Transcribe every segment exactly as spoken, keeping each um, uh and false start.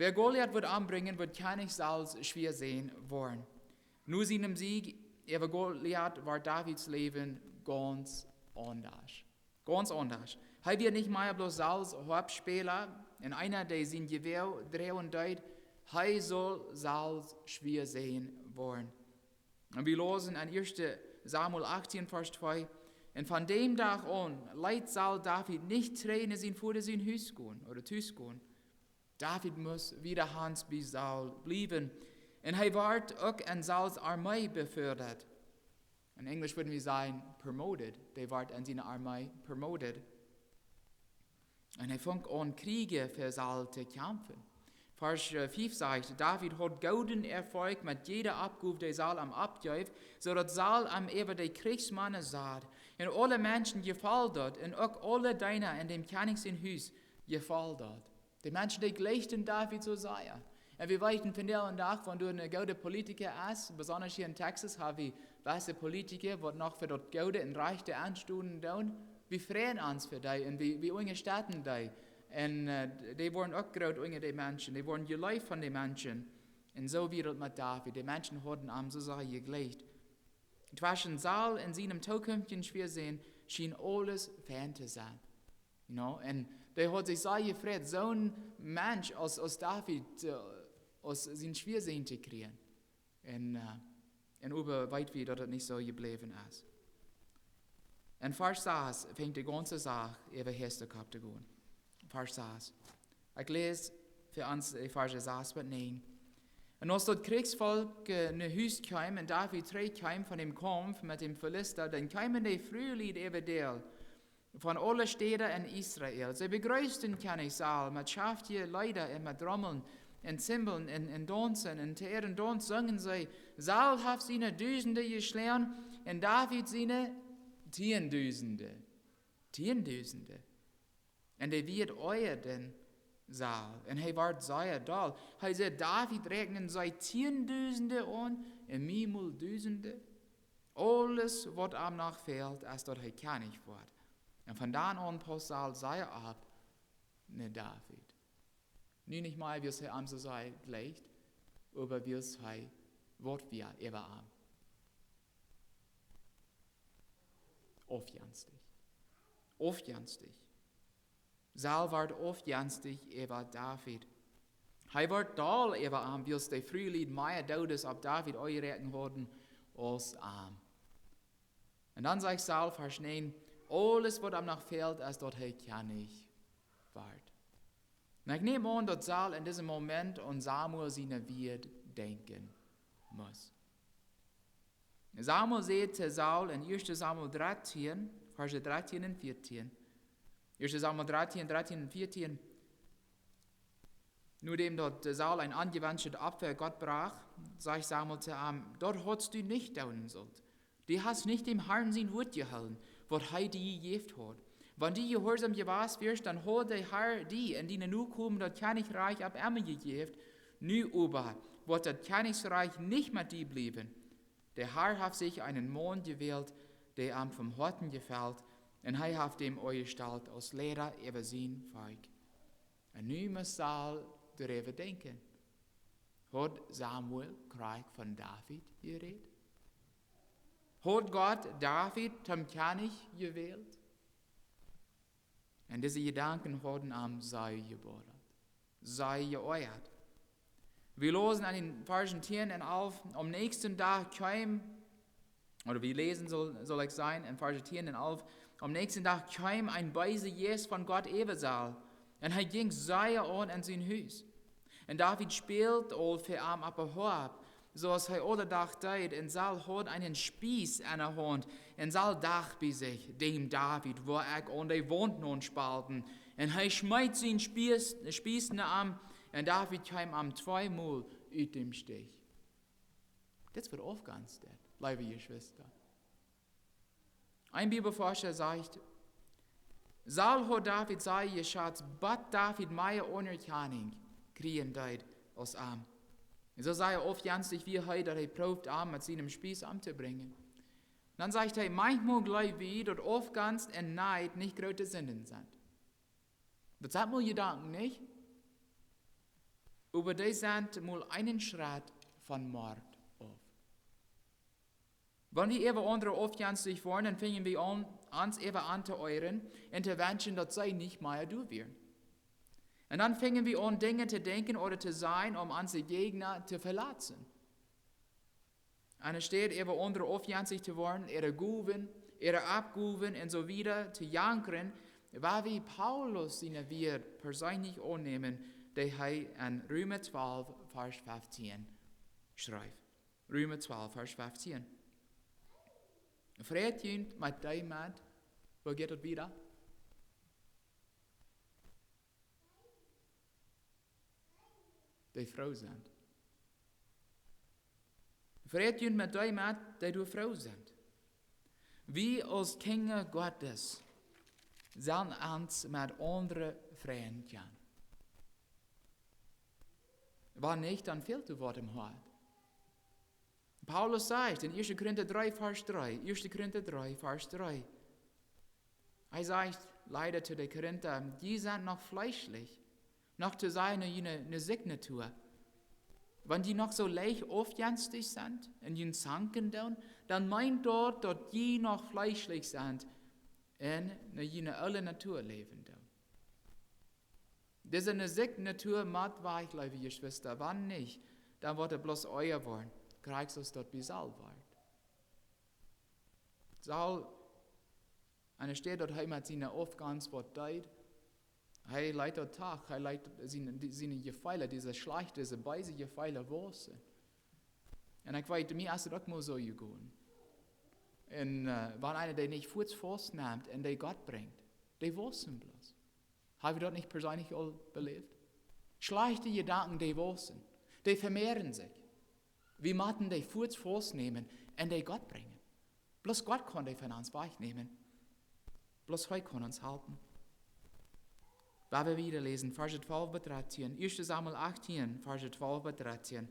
Wäa Goliat wudd ombrinjen, wudd Kjennich Saul sien Schwiasäns woaren. No sienen Sieg äwa Goliat wort Davids Läwen gaunz aundasch. Gaunz aundasch. Hee wia nich mea bloos Saul sien Hoapspäla un eena, dee sien Jewäa droagen deed. Hee sull Saul sien Schwiasän woaren. Un wie läsen en 1. Samuel 18, Varsch 2: "Un von däm Dach aun leet Saul David nich trigj no sien Voda sien Hus gonen, ooda Tus gonen." David must wieda Haunt bie Saul bliewen. Un hee wort uk en Saul siene Armee beföadat. In Englisch wudden wie sajen promoted. Dee wort en siene Armee promoted. Un hee funk aun, Kjrieech fa Saul to kjamfen. Varsch, äh, 5 sajcht: "David haud gooden Erfolg met jiede Oppgow, dee Saul am oppjeef, soo daut Saul am äwa de Kjrichsmannen sad. Un aule Menschen jefoll daut, un uk aule Deena en däm Kjennich sien Hus jefoll daut." De Menschen, dee jlikjten David soo sea. Un wie weeten vondoag dän Dach, wan du een gooda Politiker best, besonda hia en Texas, hab wie jewesse Politiker, waut noch fa daut Goode un Rajchte aunstonen doonen. Wie freien ons fa dee un wie, wie unjastetten dee. Un, äh, dee woaren uk groot unja de Menschen. Dee woaren jeleeft von de Menschen. Un soo wia daut met David. De Menschen hauden am soo sea jejlikjt. Tweschen Saul un sienen tookjinftjen Schwiasän schien aules fein to sennen. You know? Un dee haud sikj sea jefreit, soon Mensch aus, aus David, äh, aus sien Schwiasän to kjrieen. Un, äh, un oba weet wie, daut et nich soo jebläwen es. En Varsch 6 fängt de gaunze Sach äwa Hestekopp to gonen. Varsch 6. Ekj läs fa ons, äh, Varsch 6 bat 9. "Un aus daut Kjrichsvolkj, äh, no Hus kjeem un David trigjkjeem von däm Kaumf met däm Filista, dan kjeemen de Frulied äwadäl von aule Städa en Israel. See bejreessten Kjennich Saul met schaftje Leeda un met Trommeln un Zimbeln un, un Daunzen. Un to äaren Daunz sungen see: Saul haft siene Dusende jeschloagen un David siene Tiendusende." Tiendusende. Un dee wieed oajren Saul. Un hee wort sea doll. Hee säd: "David räakjnen see Tiendusende aun un mie mau Dusende. Aules, waut am noch fält, es daut hee Kjennich woat." Un von dan aun paust Saul sea opp no David. Nu nich mea, wiels hee am soo sea jlikjt, oba wiels hee waut wia äwa am. Aufjenstich. Aufjenstich. Saul wort aufjenstich äwa David. Hee wort doll äwa am, wiels de Frulied mea Doodes opp David aunjeräakjent hauden aus am. Un dan sajcht Saul, Varsch 9: "Aules, waut am noch fält, es daut hee Kjennich woat." Un ekj näm aun, daut Saul en disen Moment aun Samuel siene Wieed denkjen must. Samuel säd to Saul en 1. Samuel 13, Varsch 13 un 14. 1. Samuel 13, 13 un 14. Nodäm daut Saul een onjewenscht Opfa Gott brocht, sajcht Samuel to am: "Daut haudst du nich doonen sult. Du hast nich däm Harn sien Wuat jehoolen, waut hee die jejäft haud. Wan du jehuarsom jewast wieescht, dan haud de Har die un diene Nokomen daut Kjennichrikj opp emma jejäft. Nu oba woat daut Kjennichrikj nich met die bliewen. De Har haft sikj eenen Maun jewält, dee am vom Hoaten jefelt, un hee haft däm aunjestalt aus Leida äwa sien Volkj." Un nu must Saul doaräwa denkjen. Haud Samuel krakjt von David jerät? Haud Gott David toom Kjennich jewält? Un dise Jedanken hauden am sea jebodat, sea jeoajat. Wie läsen en dän Varschen 10 un 11: "Aum näakjsten Dach kjeem", ooda wie läsen, saul, saul ekj sajen, en Varsch 10 un 11: "Aum näakjsten Dach kjeem een beesa Jeist von Gott äwa Saul, un hee jinkj sea aun en sien Hus. Un David späld aul fa am opp de Hoap, soo aus hee aule Doag deed. Un Saul haud eenen Spiees enne Haunt. Un Saul docht bie sikj: Däm David woa ekj aun de Waunt naunspalden." Un hee schmeet sienen Spiees, Spiees no am, un David kjeem am tweemol ut däm Stich. Dit es waut aufjenstich, leewe Jeschwista. Een Bibelforscha sajcht: "Saul haud David sea jeschazt, bat David mea Aunerkjanunk kjrieen deed aus am. Un soo sea aufjenstich wia hee, daut hee proowd, am met sienen Spiees omtobrinjen." Dan sajcht hee: "Maunchmol jleew wie, daut Aufjenst un Nied nich groote Sinden sent." Daut sent mol Jedanken, nich? Oba dee sent mau eenen Schrett von Mord auf. Wan wie äwa aundre aufjenstich woaren, dan fungen wie aun, ons äwa aundre to oajren un to wenschen, daut see nich mea doa wieren. Un dan fungen wie aun Dinja to denkjen ooda to sajen, om onse Jäajna to veletzen. Aun de Städ äwa aundre aufjenstich to woaren, äare Gowen, äare Aufgowen un soo wieda to jankren, woa wie Paulus siene Wieed persenlich aunnämen, dee hee en Reema twalf, Varsch feftieen schrift. Reema twalf, Varsch feftieen. Freit junt met dee met, woo jeit daut wieda? Dee froo sent. Freit junt met dee met, dee doa froo sent. Wie aus Kjinja Gottes sellen ons met aundre freien kjennen. Wan nich, dan fält die waut em Hoat. Paulus sajcht en Ieeschte Korinta dree, Varsch dree, Ieeschte Korinta dree, Varsch dree. Hee sajcht leida to de Korinta: "Jie sent noch fleeschlich, noch to sajen, june, june Natua. Wan jie noch soo leicht aufjenstich sent un jie zanken doonen, dan meent daut, daut jie noch fleeschlich sent un no june oole Natua läwen doonen." Dise Natua mott wajch, leewe Jeschwista, wan nich, dan woat et bloos ea woaren, krakjt soo aus daut bie Saul wort. Saul, aun de Städ daut hee met siene Aufgonst waut deed, hee leet daut doch, hee leet siene, siene Jefeele, dise schlajchte, dise beese Jefeele wausen. Un ekj weet, mie es et uk mol soo jegonen. Un, äh, wan eena dee nich fuaz faust nemt un dee Gott brinjt, dee wausen bloos. Hab wie daut nich persenlich aul beläft? Schlajchte Jedanken, dee wausen, dee vemehren sikj. Wie motten dee fuaz faust nämen un dee Gott brinjen. Bloos Gott kaun dee von ons wajchnämen. Bloos hee kaun ons halpen. Woa wie wieda läsen, Varsch twalf bat dartieen, Ieeschte Samuel achtieen, Varsch twalf bat dartieen.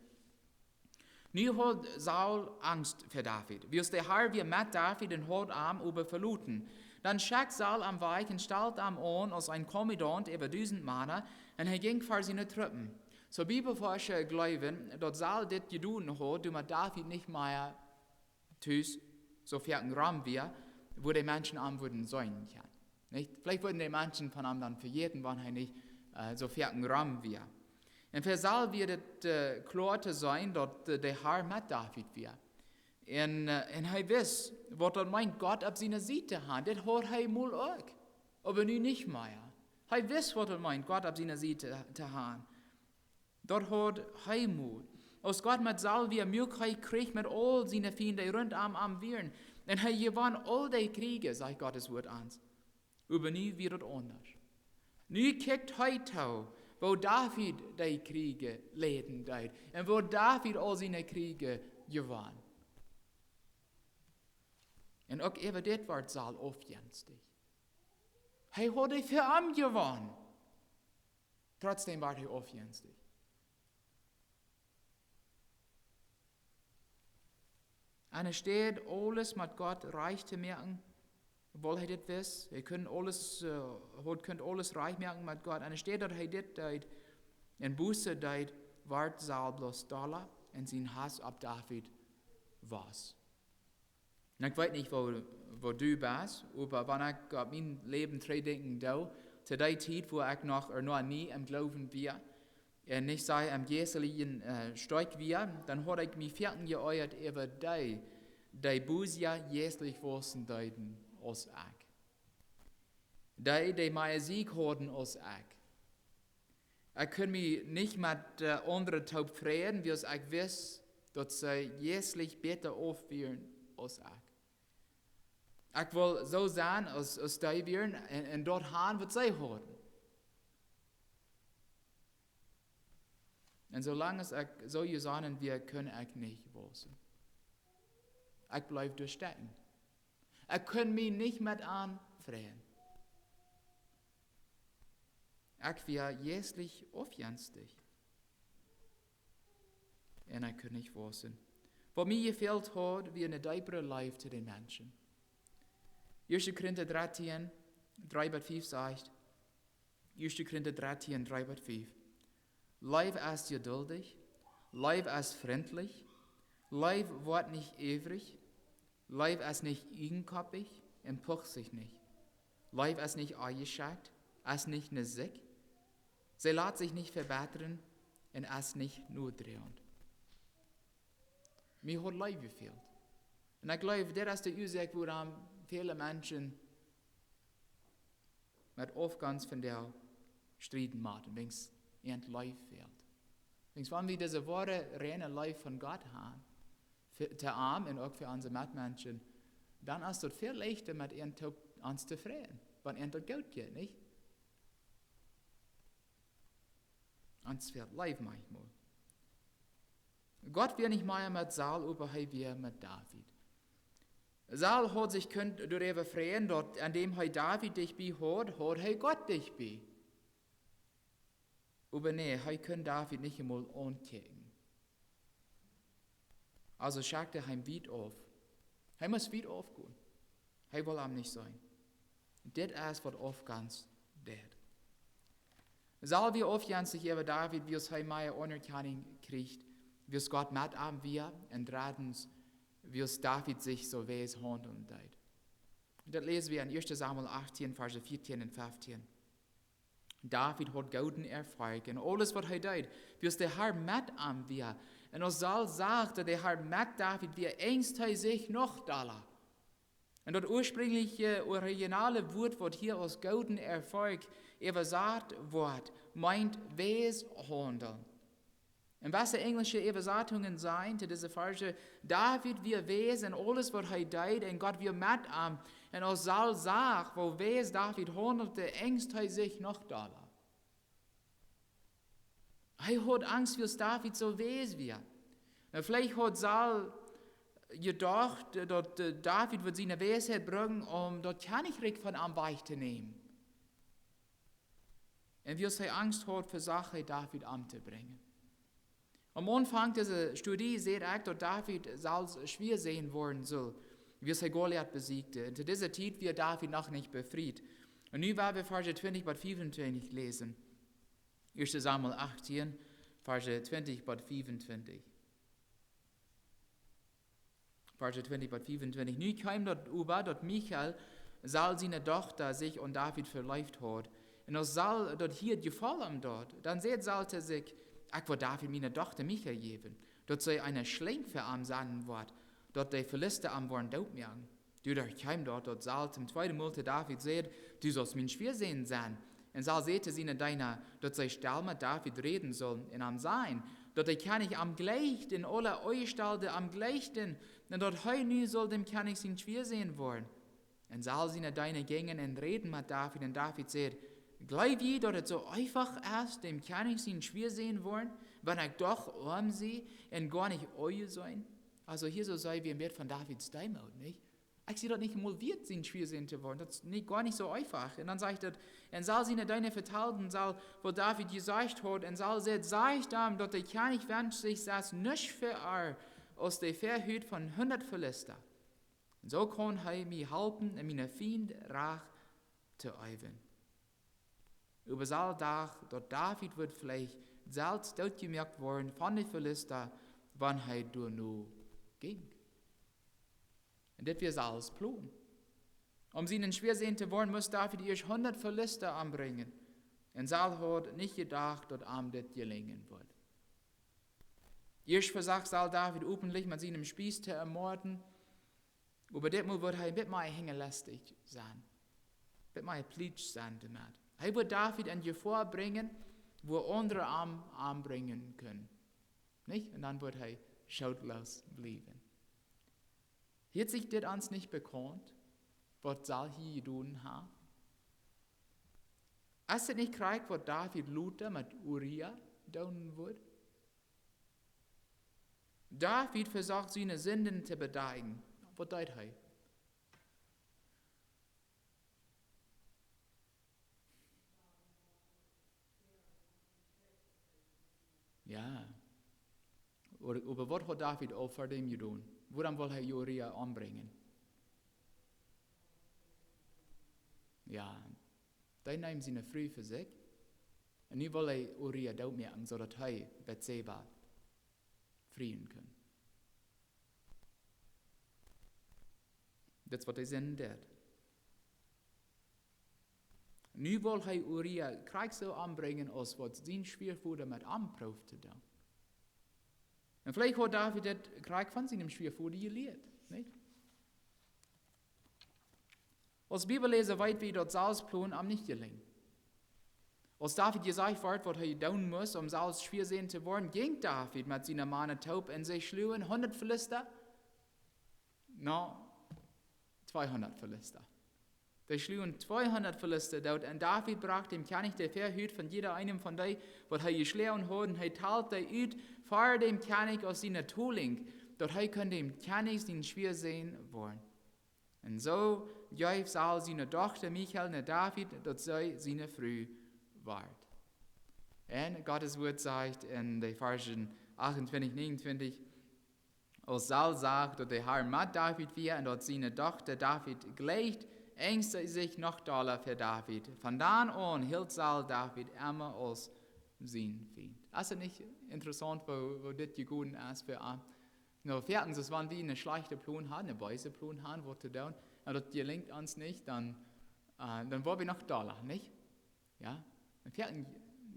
Nu haud Saul Angst fa David, wiels de Har wia met David un haud am oba veloten. Dan schekjt Saul am wajch un stald am aun aus een Kommandaunt äwa dusent Mana, un hee jinkj ver siene Truppen. Soo Bibelforscha jleewen, daut Saul dit jedonen haud, doamet David nich mea tus soo foaken rom wia, wua de Menschen am wudden seenen kjennen. Nich? Veleicht wudden de Menschen von am dan vejäten, wan hee nich, äh, soo foaken rom wia. Un fa Saul wia dit, äh, kloa to seenen, daut, äh, de Har met David wia. Un, äh, un hee wist, waut daut meent, Gott opp siene Sied to han. Dit haud hee mol uk, oba nu nich mea. Hee wist, waut daut meent, Gott opp siene Sied to, to han. Daut haud hee mol. Aus Gott met Saul wia, muak hee Kjrich met aul siene Fiend, dee runtom am wieren. Un hee jewonn aul dee Kjrieej, sajcht Gott sien Wuat ons. Oba nu wia daut aundasch. Nu kjikjt hee too, woo David dee Kjrieej leiden deed un woo David aul siene Kjrieej jewonn. Un uk äwa dit wort Saul aufjenstich. Hee haud fa am jewonnen. Trotzdäm wort hee aufjenstich. Aun de Städ aules met Gott rajcht to moaken, wiels hee dit wist, hee kunn aules, äh, haud kunt aules rajcht moaken met Gott. Aun de Städ daut hee dit deed un Buße deed, wort Saul bloos dolla un sien Hass opp David wos. Un ekj weet nich, woo, woo du best, oba wan ekj opp mien Läwen trigjdenkjen doo, to dee Tiet, wua ekj noch ea noch nie em Gloowen wia, un nich soo em jeistlichen, äh, stoakj wia, dan haud ekj mie foaken jeoajat äwa dee, dee bosja jeistlich wausen deeden aus ekj. Dee, dee mea Sieg hauden aus ekj. Ekj kunn mie nich met, äh, aundre toop freien, wiels ekj wist, daut see jeistlich bäta auf wieren aus ekj. Ekj wull soo sennen aus, aus dee wieren un, un daut han, waut see hauden. Un soo lang aus ekj soo jesonnen wia, kunn ekj nich wausen. Ekj bleef doa stekjen. Ekj kunn mie nich met an freien. Ekj wia jeistlich aufjenstich. Un ekj kunn nich wausen. Waut mie jefält haud, wia eene deepre Leew to de Menschen. Ieeschte Korinta dartieen, dree bat fief sajcht, Ieeschte Korinta dartieen, dree bat fief. Leew es jeduldich, Leew es frintlich, Leew woat nich iewrich, Leew es nich ieejenkoppich un pucht sikj nich. Leew es nich aunjeschekjt, es nich nieschich, see lat sikj nich vebittren un es nich nodroagent. Mie haft Leew jefält. Un ekj jleew, dit es de Uasoak, wuarom väle Menschen met Aufgunst von däa strieden motten, wiels an Leew fält. Wiels wan wie dise woare, reine Leew von Gott haben, fa, to am un uk fa onse Metmenschen, dan es daut väl leichta, met an to, ons to freien, wan an daut goot jeit, nich? Ons fält Leew maunchmol. Gott wia nich mea met Saul, oba hee wia met David. Saul haud sikj kunt doaräwa freien, daut aun däm hee David dicht bie haud, haud hee Gott dicht bie. Oba nä, hee kunn David nich emol aunkjikjen. Also schekjt hee am wiet auf. Hee must wiet aufgonen. Hee wull am nich seenen. Dit es, waut Aufgunst deit. Saul wia aufjenstich äwa David, wiels hee mea Aunerkjanunk kjrieech, wiels Gott met am wia, un dreddens, wiels David sikj soo wies haundlen deed. Daut läs wie en 1. Samuel 18, Varsch 14 un 15. David haud gooden Erfolg en aules, waut hee deed, wiels de Herr met am wia. Un aus Saul sach, daut de Herr met David wia, angst hee sikj noch dolla. Un daut uasprinjliche, originale Wuat, waut hia aus gooden Erfolg äwasat woat, meent wies haundlen. Un waut de enjlische Äwasatungen sajen to dise Varsch: David wia wies en aules, waut hee deed, un Gott wia met am. Un aus Saul sach, woo wies David haundeld, angst hee sikj noch dolla. Hee haud Angst, wiels David soo wies wia. Un veleicht haud Saul jedocht, daut, äh, David wudd siene Weisheit brucken, om daut Kjennichrikj von am wajchtonämen. Un wiels hee Angst haud, vesocht hee David omtobrinjen. Aum Aunfank dise Studie säd ekj, daut David Sauls Schwiasäns woaren sull, wiels hee Goliat besieekjt. Un to dise Tiet wia David noch nich befriet. Un nu woa wie Varsch 20 bat 25 läsen. 1. Samuel 18, Varsch 20 bat 25. Varsch 20 bat 25. Nu kjeem daut oba, daut Michal, Saul siene Dochta, sikj aun David veleeft haud. Un aus Saul daut hieed, jefoll am daut. Dan säd Saul to sikj: Ekj woa David miene Dochta Michal jäwen, daut see eene Schlinj fa am sennen woat, daut de Filista am woaren dootmoaken. Doaderch kjeem daut, daut Saul toom tweeden Mol to David säd: Du saust mien Schwiasän sennen. Un Saul säd to siene Deena, daut see stell met David räden sullen un am sajen, daut de Kjennich am jlikjt un aule Aunjestalde am jlikjten, un daut hee nu sull däm Kjennich sien Schwiasän woaren. Un Saul siene Deena jinjen un räden met David, un David säd: Jleew jie, daut et soo eefach es, däm Kjennich sien Schwiasän woaren, wan ekj doch oam sie un goanich aunjeseen? Also hia soo see wie een bät von Davids Deemoot, nich? Ekj sie daut nich emol wieet, sien Schwiasän to woaren. Daut es nich, goanich soo eefach. Un dan sajcht daut: Un Saul siene Deena vetalden Saul, waut David jesajcht haud. Un Saul säd: Sajcht am, daut de Kjennich wenscht sikj selfst nuscht vea aus de Vehut von hundat Filista. Un soo kaun hee mie halpen, un miene Fiend Rach to eewen. Oba Saul docht, daut David wudd veleicht selfst dootjemoakt woaren von de Filista, wan hee doano jinkj. Un dit wia Sauls Plon. Om sien Schwiasän to woaren, must David ieescht hundat Filista ombrinjen. Un Saul haud nich jedocht, daut am dit jelinjen wudd. Ieescht vesocht Saul David openlich met sienem Spies to ermorden, oba dit Mol wudd hee een bät mea hinjalestich sennen, een bät mea plietsch sennen doamet. Hee wudd David en Jefoa brinjen, wua aundre am ombrinjen kunnen. Nich? Un dan wudd hee schuldloos bliewen. Hieet sikj dit ons nich bekaunt, waut Saul hia jedonen haft? Es et nich krakjt, waut David lota met Uria doonen wudd? David vesocht, siene Sinden to bedakjen. Waut deed hee? Jo. Oba, oba waut haud David aul ver däm jedonen? Wuarom wull hee Uria ombrinjen? Jo. Dee neem siene Fru fa sikj. Un nu well hee Uria dootmoaken, soo daut hee Batseba frieen kunn. Daut es waut hee Sind deed. Nu well hee Uria krakjt soo ombrinjen aus waut sien Schwiavoda met am proowd to doonen. Un veleicht haud David daut krakjt von sienen Schwiavoda jelieet, nich? Aus Bibelläsa weet wie daut Sauls Plon am nich jelinj. Aus David jesajcht wort waut hee doonen must om Sauls Schwiasän to woaren, jinkj David met siene Mana toop un see schluagen hundat Filista, nä, tweehundat Filista. Dee schluagen tweehundat Filista doot un David brocht däm Kjennich de Väahut von jieda eenem von dee, waut hee jeschloagen haud, un hee tald dee ut ver däm Kjennich aus siene Tolinkj, daut hee kunn däm Kjennich sien Schwiasän woaren. Un soo jeef Saul siene Dochta Michal no David, daut see siene Fru wort. Un Gott sien Wuat sajcht en de Varzen achtuntwintich, näajenuntwintich: Aus Saul sach, daut de Har met David wia un daut siene Dochta David jleicht, enjst hee sikj noch dolla fa David. Von dan aun hilt Saul David emma aus sien Fient. Es daut nich interessaunt, woo, woo dit jegonen es fa am? Nu, foaken, soo aus wan wie een schlajchten Plon haben, een beesen Plon haben, waut to doonen, un daut jelinjt ons nich, dan, äh, dan woa wie noch dolla, nich? Jo? Un foaken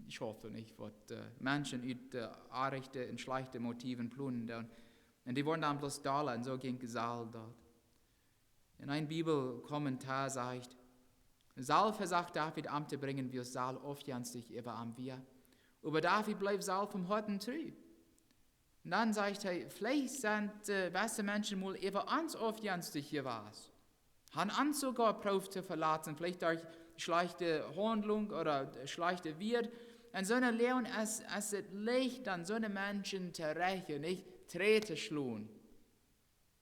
schauft daut nich, waut, äh, Menschen ut, äh, oaje un schlajchte Motiven plonen doonen. Un dee woaren dan bloos dolla, un soo jinkj Saul doot. Un een Bibelkommentar sajcht: Saul vesocht David omtobrinjen, wiels Saul aufjenstich äwa am wia. Oba David bleef Saul von Hoaten tru. Un dan sajcht hee: Veleicht sent, äh, jewesse Menschen mol äwa ons aufjenstich jewast, haben ons soogoa proowt to veletzen, veleicht derch schlajchte Haundlunk ooda schlajchte Wieed. Un soone Läajen es, es et leicht, dan soone Menschen to rächen, nich, trigj to schlonen.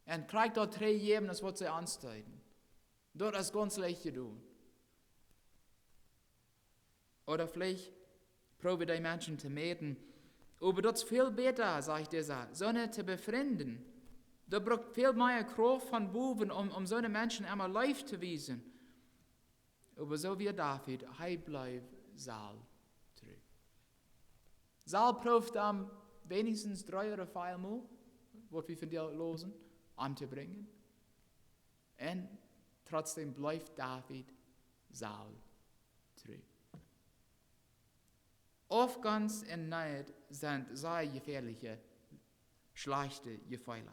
Un krakjt daut trigjjäwen, aus waut see ons deeden. Daut es gaunz leicht jedonen. Ooda veleicht proowen dee Menschen to mäten. Oba daut es väl bäta, sajcht disa, soone to befrinden. Daut brukt väl mea Krauft von bowen, om, om soone Menschen emma Leew to wiesen. Oba soo wia David, hee bleef Saul tru. Saul proowd am weens dree ooda vea mol, waut wie von dee läsen, omtobrinjen. Un trotzdäm bleef David Saul tru. Aufgonst un Neid sent sea jefäadliche, schlajchte Jefeele.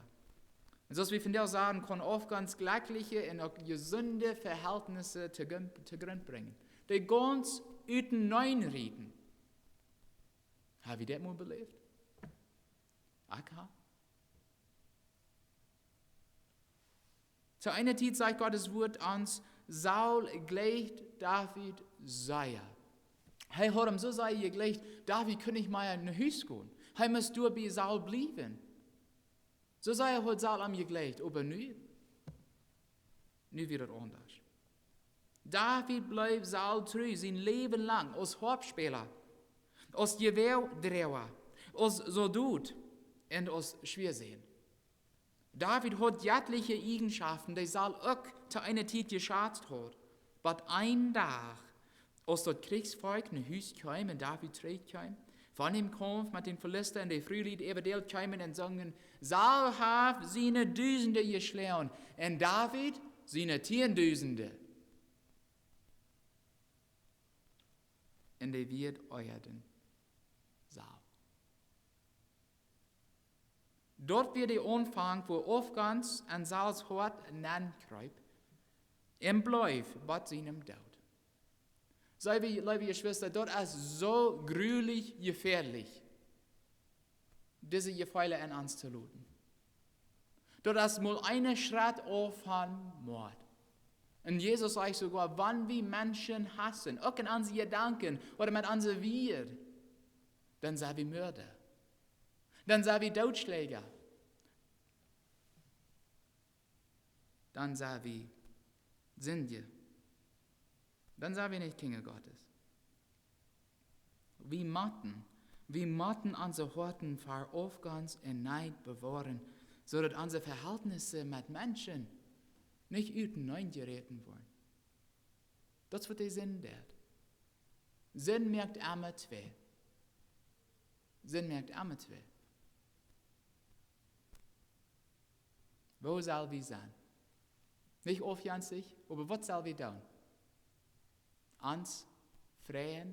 Un soo aus wie vondoag sagen, kaun Aufgonst jlekjliche un uk jesunde Vehältnisse to Grund, to Grund brinjen. Dee gaunz uteneen rieten. Hab wie daut mol beläft? Ekj hab. Too eene Tiet sajcht Gott sien Wuat ons, Saul jleicht David sea. Hee haud am soo sea jejleicht, David kunn nich mea no Hus gonen. Hee must doa bie Saul bliewen. Soo sea haud Saul am jejleicht, oba nu, nu wia daut aundasch. David bleef Saul tru sien Läwen lang, aus Hoapspäla, aus Jewäadroaga, aus Soldot un aus Schwiasän. David haud jettliche Ieejenschoften, dee Saul uk too eene Tiet jeschazt haud. Oba een Dach, aus daut Kjrichsvolkj no Hus kjeem un David trigj kjeem von däm Kaumf met dän Filista, un de Frulied äwa däl kjeemen un sungen: Saul haft siene Dusende jeschloagen un David siene Tiendusende. Un dee Wieed oajaden Saul. Daut wia de Aunfank, wua Aufgonst en Sauls Hoat nenkjreep un bleef bat sienen Doot. See wie, leewe Jeschwista, daut es soo grulich jefäadlich, dise Jefeele en ons to loten. Daut es mol een Schrett auf von Mord. Un Jesus sajcht soogoa, wan wie Menschen hausen, uk en onse Jedanken ooda met onse Wieed, dan sent wie Moorda. Dan sent wie Dootschläaja. Dan sent wie Sindja. Dan sent wie nich Kjinja Gottes. Wie motten, wie motten onse Hoaten ver Aufgonst un Neid bewoaren, soo daut onse Vehältnisse met Menschen nich uteneen jeräten woaren. Daut es waut de Sind deit. Sind moakt emma twee. Sind moakt emma twee. Woo sell wie sennen? Nich aufjenstich, oba waut sell wie doonen? Ons freien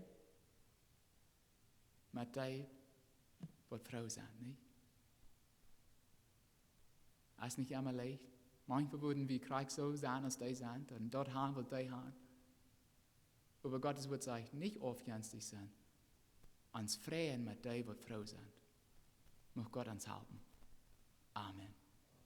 met dee, waut froo sent, nich? Es nich emma leicht. Manchmal wudden wie krakjt soo sennen aus dee sent un daut han, waut dee han. Oba Gott sien Wuat sajcht, nich aufjenstich sennen. Ons freien met dee, waut froo sent. Mucht Gott ons halpen. Amen.